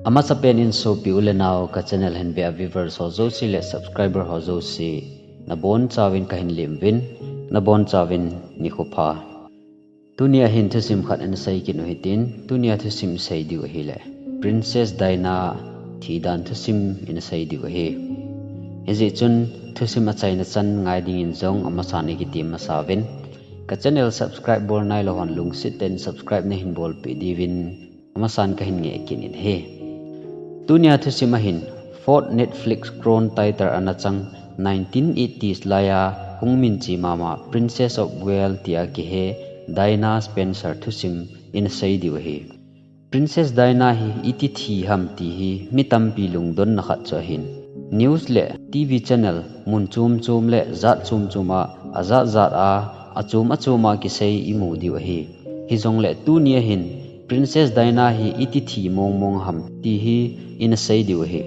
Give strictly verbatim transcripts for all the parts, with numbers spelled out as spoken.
Amasapen in sopi u le nao ka channel hin ve a viewers ho jouse le subscriber ho jouse nabonchauvin kahin lemuvin, nabonchauvin nikho pha. Tunia hin thusim khat ina sei kit u hitin, tunia thusim isei diu ahile Princess Diana thidan thusim ina sei diu ahi. Hijeh chun thusim achaina chan ngai dingin jong amasan ikitem masauvin, ka channel subscribe bol nailou hon lungset tah in subscribe nahin bolpeh diuvin amasan kahin ngeh kit in ahi. Tunia thusim ahin fourth Netflix Crown title ana chang nineteen eighties laiya hung minche mama Princess of Wales tia kihe Diana Spencer thusim ina sei diu ahi. Princess Diana hi iti thi ham ti hi mi tampi lungdonna khat chu ahin, news le TV channel mun chom chom le jat chom chom a, ajat jat a, achom achom a kisei imu diu ahi. Hijongle tunia hin Princess Diana hi iti thi mong mong ham ti hi ina sei diu ahi.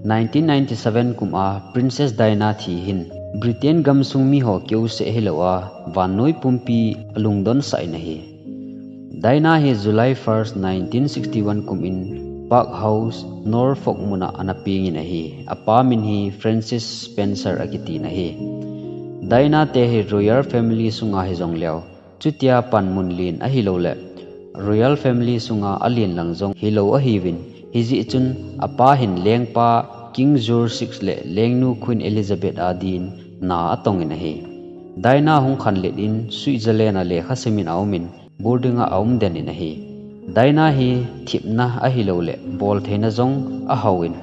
Nineteen ninety-seven kum a Princess Diana thi hin Britain gamsung miho keuseh hilou a, vannoi pumpi alungdonsah in ahi. Diana hi July first, nineteen sixty-one kum in Park House, Norfolk muna ana pengin ahi. Apa min hi Francis Spencer akitin ahi. Diana te hi royal family sunga hijongleu, chutia panmun len ahiloule royal family sunga alen lang jong hilou ahiuvin, hijeh chun apa hin lengpa King George six le lengnu Queen Elizabeth a din na atongin ahi. Diana hung khanlet in Switzerland a lekha simin aumin, boarding a aumden in ahi. Diana hi thipna ahiloule boltheina jong ahaovin,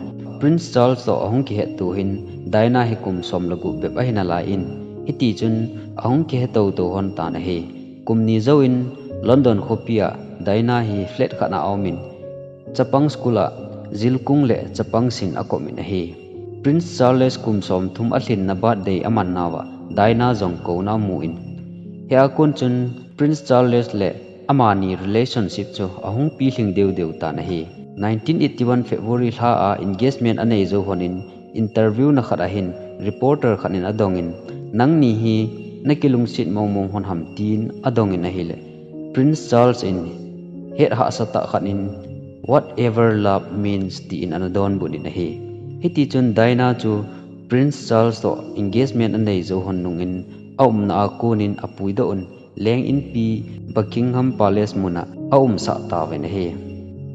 Prince Charles toh ahung kihetto hin Diana hi kum som le gup bep ahi nalaiyin, hitichun ahung kihe toutou lhon tan ahi. Kum ni jouvin London khopia Diana hi flat khat a aumin, chapang school a jilkung le chapang sin akomin ahi. Prince Charles kum somthum alhinna birthday amannauva Diana jong kouna amun, hia kon chun Prince Charles le amani relationship chu ahung pilhing deudeu tan ahi. Nineteen eighty-one February lha a engagement anei jou lhonin, interview na khat ahin reporter khat in adongin, nangni hi nakilungset mong mong lhon ham tin adongin ahile, Prince Charles in het hahsatah khat in, Whatever love means, tin ana donbut in ahi. Hitichun Diana chu Prince Charles toh engagement anei jou lhon nungin aumna a konin apuidoh un, leng inpi Buckingham Palace muna aumsah tauvin ahi.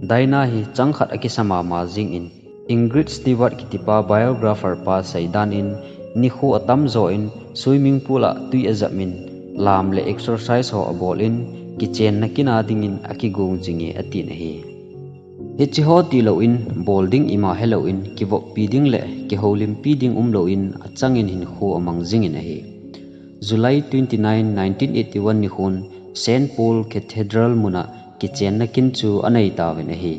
Diana hi chang khat akisa mama jengin, Ingrid Stewart kitipa biographer pa seidan in, nikho atamjo in swimming pool a twi ajapin, lam le exercise ho abolin, kichenna kin a dingin akigong jinge atin ahi. Hicheho tilouvin, bol ding ima helouvin, kivoppi ding le kihoulimpi ding umlouvin achangin hinkho amang jingin ahi. July twenty-nine, nineteen eighty-one nikhon Saint Paul Cathedral muna kichenna kin chu aneitauvin ahi.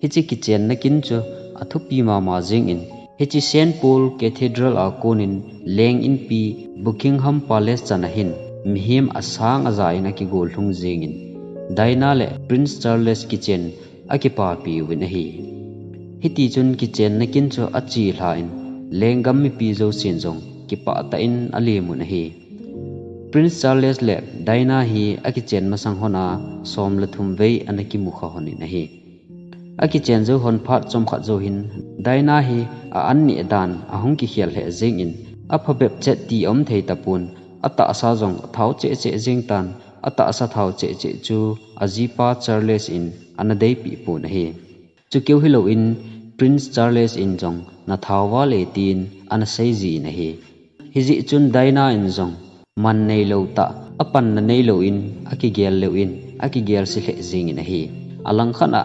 Hiche kichenna kin chu athupi mama jengin, hiche Saint Paul Cathedral a konin leng inpi Buckingham Palace chana hin mihem asang aja in akigol lhung jengin, Diana le Prince Charles kichen akipapi uvin ahi. Hitichun kichenna kin chu achilhan, lenggam mipi jousen jong kipahtah in alemun ahi. Prince Charles le Diana hi akichen masang lhona som le thum vei ana kimukha lhonin ahi. Akichen jou lhon phat chomkhat jou hin Diana hi a-an neh dan ahung kikhel lheh jengin, aphabep chet ti aumthei tapon, atahsa jong athao cheh cheh jengtan, atahsa thao cheh cheh chu ajipa Charles in ana deipeh pon ahi. Chukeu hilouvin Prince Charles in jong nathao vale tin ana seijin ahi. Hijeh chun Diana in jong man neilou tah, apanna neilouvin akigel leuvin akigelse lheh jengin ahi. Alangkhat a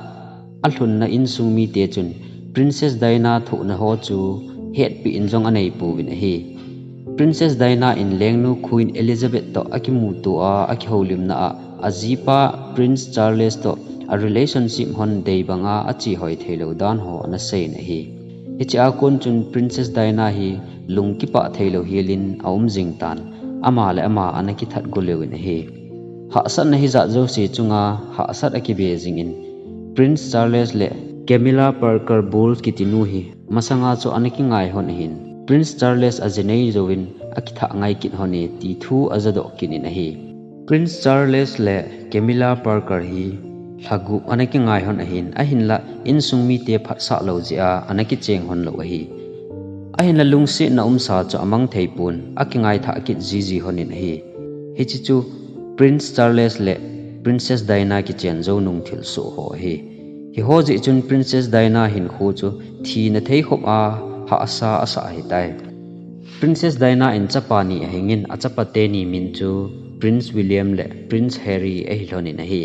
alhunna insung mite chun Princess Diana thohna ho chu hetpeh in jong aneipouvin ahi. Princess Diana in lengnu Queen Elizabeth toh akimuto a akihoulimna a, ajipa Prince Charles toh a relationship lhon dei banga achehoi theilou dan ho ana seiyin ahi. Hichea kon chun Princess Diana hi lungkipah theilou helin aum jingtan, ama le ama ana kithat go leuvin ahi. Hahsatna hijat jouse chunga hahsat akibe jingin, Prince Charles le Camilla Parker Bowles kitinu hi masanga chu ana kingai lhon ahin, Prince Charles aji nei jouvin akithah ngai kit lhone ti thu ajadoh kit in ahi. Prince Charles le Camilla Parker hi lhagup ana kingai hon ahin, ahinla insung mite phatsah lou jeh a ana kicheng hon lou ahi. Ahinla lungsetna umsa chu amang thei pon, akingai thah kit jiji hon in ahi. Hiche chu Prince Charles le Princess Diana kichen jou nung thilsoh ho ahi. Hiho jeh chun Princess Diana hinkho chu thina thei khop a hahsa asah ahitai. Princess Diana in chapa ni ahingin, achapa teni min chu Prince William le Prince Harry ahi lhon in ahi.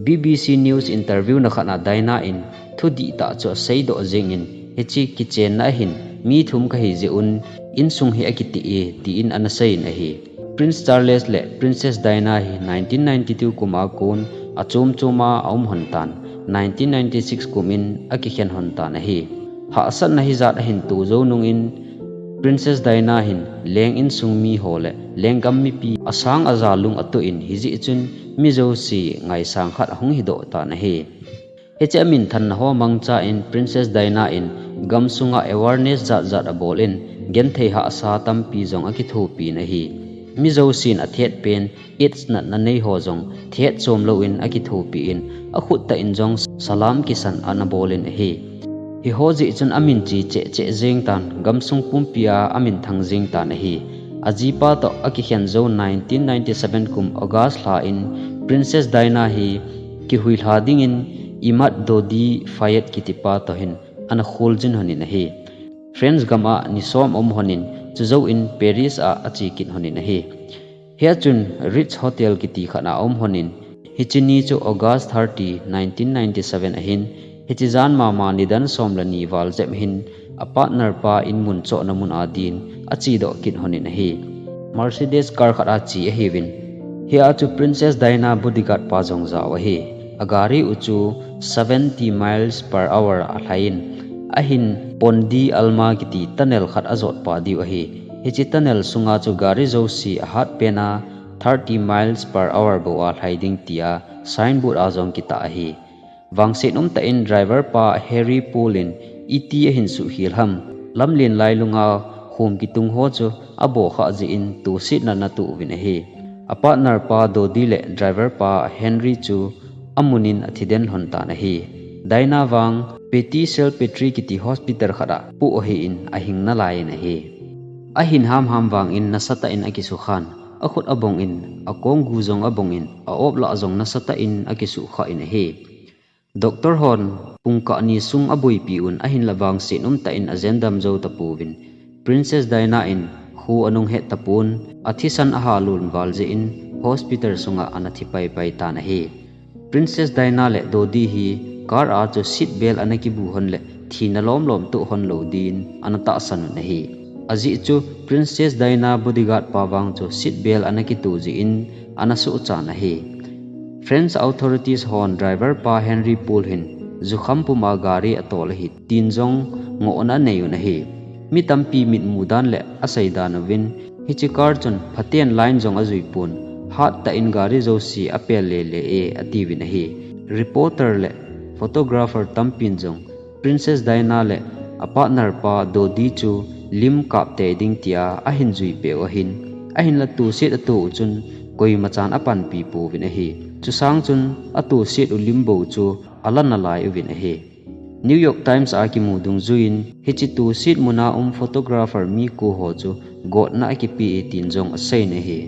B B C News interview na khat a Diana in thu dihtah chu asei doh jeng in, hiche kichenna ahin mi thum kahi jeh un insung hi akiti e, tin ana sei in ahi. Prince Charles le Princess Diana hi nineteen ninety-two kum a kon achom chom a aum hon tan, nineteen ninety-six kum in akikhen hon tan ahi. Hahsatna hijat ahin to jou nung in, Princess Diana hin leng insung mi ho le lenggam mipi asang aja lung atoh in, hijeh chun mi jouse ngaisang khat ahung hidoh tan ahi. Hiche aminthanna ho mangcha in Princess Diana in gamsunga awareness jat jat abol in, genthei hahsa tampi jong akithopi in ahi. Mi jousen athet pen AIDS natna nei ho jong thet chom lou in akithopi in, akhut tah in jong salam kisan ana bol in ahi. Hiho jeh chun amin che cheh cheh jeng tan, gamsung pumpi a amin thang jeng tan ahi. Ajipa toh akikhen jou nineteen ninety-seven kum August lha in Princess Diana hi kihuilha dingin Imad Dodi Fayed kitipa toh hin ana kholjin hon in ahi. France gam a ni som aum hon in, chujou in Paris a ache kit hon in ahi. Hia chun Ritz Hotel kiti khat a aum hon in, hiche ni chu August thirty, nineteen ninety-seven ahin, hiche jan mama nidan som le ni val jep hin a partner pa in mun chohna mun a din ache doh kit hon in ahi. Mercedes car khat a che ahiuvin, hia chu Princess Diana bodyguard pa jong jao ahi. Agari u chu seventy miles per hour a lhai in, ahin Pont de l'Alma kiti tunnel khat ajot pah diu ahi. Hiche tunnel sunga chu gari jouse ahat pen a thirty miles per hour bou a lhai ding tia signboard a jong kitah ahi. Vangset umtah in driver pa Henry Poole in iti ahin suhkhel ham, lamlen lailunga khom kitung ho chu abo khah jeh in tosetna ana to uvin ahi. A partner pa Dodi le driver pa Henry chu amun in athi den lhon tan ahi. Diana vang Petit Salpêtrière kiti hospital khat a pu ahin ahing nalai in ahi. Ahin hamham vangin nasatah in akisukhan, akhut abong in, akonggu jong abong in, a-op lah jong nasatah in akisukha in ahi. Doctor hon pungkah ni sung aboipi un ahinla vangset umtah in ajen dam jou tapouvin, Princess Diana in kho anung het tapon, athisan ahalon val jeh in hospital sunga ana thi paipai tan ahi. Princess Diana le Dodi hi car a chu seat belt ana kibu hon le thina lomlom toh hon lou din ana tahsan un ahi. Ajeh chu Princess Diana bodyguard pa vang chu seat belt ana kito jeh in ana sohchan ahi. French authorities hon driver pa Henry Poole hin jukham puma gari atol ahi tin jong ngohna anei un ahi. Mi tampi mitmu dan le asei dan uvin, hiche car chun phaten line jong ajui pon, hattah in gari jouse apel lele e atiuvin ahi. Reporter le photographer tampin jong Princess Diana le a partner pa Dodi chu lim kap tei ding tia ahin jui peh u ahin, ahinla toset ato u chun koima chan apanpi pouvin ahi. Chusang chun atoset u lim bou chu alan nalai uvin ahi. New York Times a kimu dungjuiyin hiche toset muna um photographer mi ko ho chu gotna akipe e tin jong asei in ahi.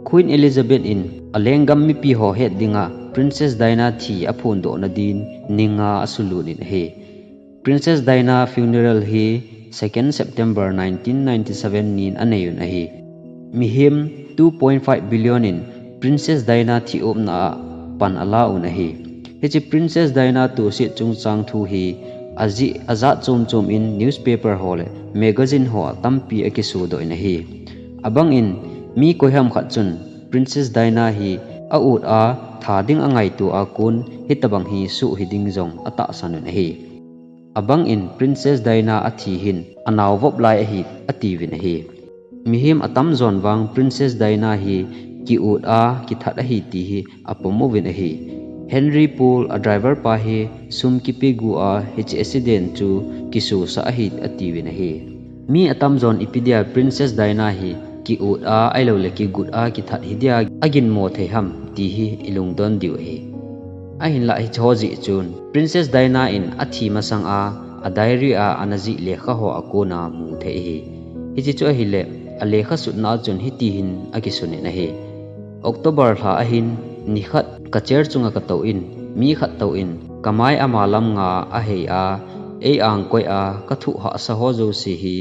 Queen Elizabeth in alenggam mipi ho het dinga Princess Diana thi aphondohna din ni nga asulut in ahi. Princess Diana funeral hi second September nineteen ninety-seven nin anei un ahi. Mihem two point five billion in Princess Diana thi-opna a pan ala un ahi. Hiche Princess Diana toset chungchang thu hi ajat, ajat chom chom in newspaper ho le magazine ho a tampi akisodoh in ahi. Abang in mi koiham khat chun Princess Diana hi a-ut a tha ding angaito a kon hitobang hi soh hiding jong atahsan un ahi. Abang in Princess Diana athi hin anao vop lai ahi atiuvin ahi. Mihem atamjon vang Princess Diana hi ki-ut a kithat ahi ti hi apom uvin ahi. Henry Poole a driver pa hi sum kipe gu a hiche accident chu kisosah ahi atiuvin ahi. Mi atamjon ipi dia Princess Diana hi ki-ut a ahilou le kigut a kithat hi dia aginmo thei ham ti hi ilungdon diu ahi. Ahinlah hiche ho jeh chun Princess Diana in athi masang a, a diary a ana jih lekha ho a kona mu thei ahi. Hiche chu ahileh, a lekha sutna a chun hiti hin akisun in ahi. October lha ahin, nikhat ka chair chunga ka tou in, mi khat tou in, ka mai ama lam nga ahei a, ei angkoi a, ka thoh hahsa ho jouse hi,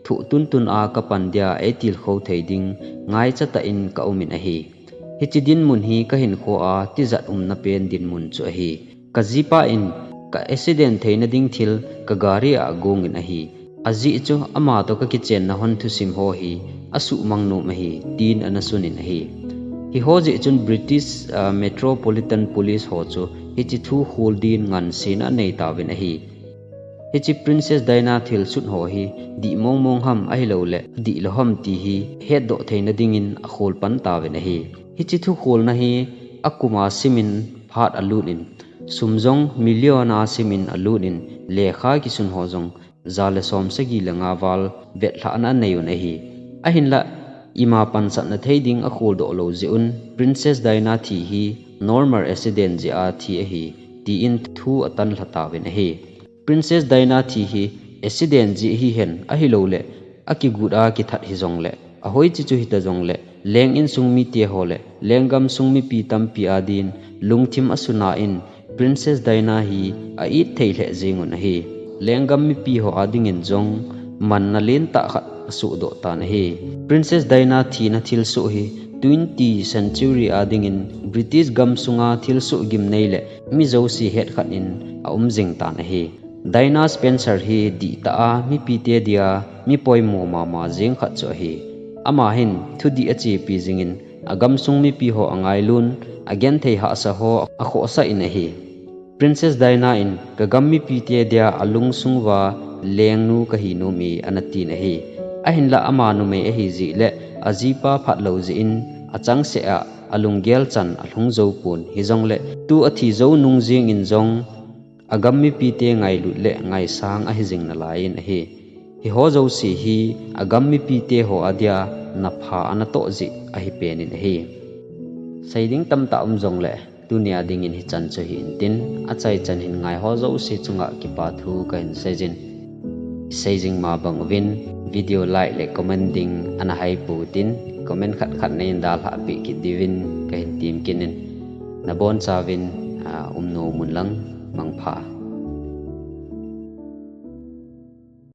thoh tuntun a ka pan dia ei tilkhou thei ding, ngaicha tah in ka um in ahi. Hiche dinmun hi ka hinkho a tijat umna pen dinmun chu ahi. Ka jipa in ka accident theina ding thil ka gari a agong in ahi. Ajeh chu ama toh ka kichenna hon thusim ho hi asuhmang nom ahi, tin ana sun in ahi. Hiho jeh chun British, ah, Metropolitan Police ho chu hiche thu khol din ngansena anei tauvin ahi. Hiche Princess Diana thilsut ho hi dih mongmong ham ahilouleh dihlou ham ti hi hetdoh theina dingin akhol pan tauvin ahi. Hiche thu kholna hi akum a simin phat alut in, sum jong million a simin alut in, lekha kisun ho jong ja le som sagi le nga val vetlhahna anei un ahi. Ahinlah, ima pansatna thei ding akholdoh lou jeh un, Princess Diana thi hi normal accident jeh a thi ahi, tin thu atan lha tauvin ahi. Princess Diana thi hi accident jeh hihen ahilouleh, akigot a kithat hijongleh, ahoiche chu hita jongleh, leng insung mite ho le lenggam sung mipi tampi a din lungthim asuna in Princess Diana hi a-it thei lheh jeng un ahi. Lenggam mipi ho a dingin jong manna lentah khat asohdoh tan ahi. Princess Diana thina thilsoh hi twenty century a dingin British gam sunga thilsoh gimnei le mi jouse het khat in aum jing tan ahi. Diana Spencer hi dihtah a mipite dia mi poimo mama jeng khat chu ahi. Ama hin thudih achepi jingin, agamsung mipi ho angailun, agenthei hahsa ho akhohsah in ahi. Princess Diana in, "Ka gam mipite dia alungsung uva lengnu kahi nom e," ana tin ahi. Ahinlah ama numei ahi jeh le ajipa phatlou jeh in, achangseh a alunggel chan alhung jou pon, hijongle tu athi jou nung jengin jong agam mipite ngailut le ngaisang ahi jing nalai in ahi. Hiho jouse hi agam mipite ho adia napha ana toh jeh ahi pen in ahi. Sei ding tamtah um jongle, tunia dingin hichan chu hi intin, achaichan hin ngaiho jouse chunga kipa thu kahin seijin. Sei jing ma bang uvin, video like le comment ding ana haipou tin, comment khat khat neihin dalhah peh kit diuvin kahin tem kit in. Nabonchauvin, ah, umnom un lang, mangpha.